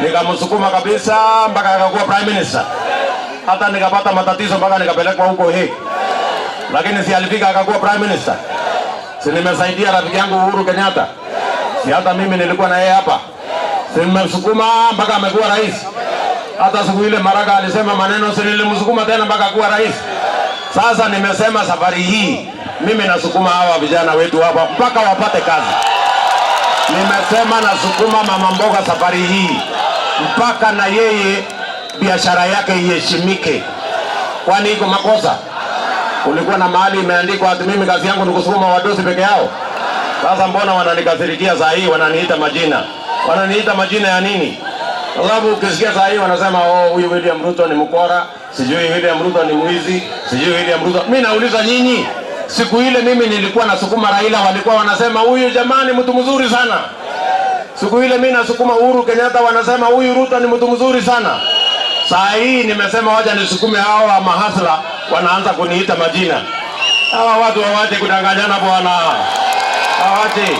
Nikamsukuma kabisa mpaka akakuwa prime minister, hata nikapata matatizo mpaka nikapelekwa huko Hague, lakini si alifika akakuwa prime minister? Si nimesaidia rafiki yangu Uhuru Kenyatta? Si hata mimi nilikuwa na yeye hapa? Si nimemsukuma mpaka amekuwa rais? Hata siku ile Maraga alisema maneno, si nilimsukuma tena mpaka kuwa rais? Sasa nimesema safari hii mimi nasukuma hawa vijana wetu hapa mpaka wapate kazi. Nimesema nasukuma mama mboga safari hii mpaka na yeye biashara yake iheshimike. Kwani iko makosa? Kulikuwa na mahali imeandikwa ati mimi kazi yangu ni kusukuma wadosi peke yao? Sasa mbona wananikasirikia saa hii, wananiita majina? Wananiita majina ya nini? Kwa sababu ukisikia saa hii wanasema, "Oh, huyu William Ruto ni mkora, sijui William Ruto ni mwizi, sijui William Ruto." Mimi nauliza nyinyi, siku ile mimi nilikuwa nasukuma Raila, walikuwa wanasema, "Huyu jamani mtu mzuri sana." Siku ile mimi nasukuma Uhuru Kenyatta, wanasema, "Huyu Ruto ni mtu mzuri sana." Saa hii nimesema wacha nisukume hawa mahasla, wanaanza kuniita majina. Hawa watu hawache kudanganyana bwana, hawache.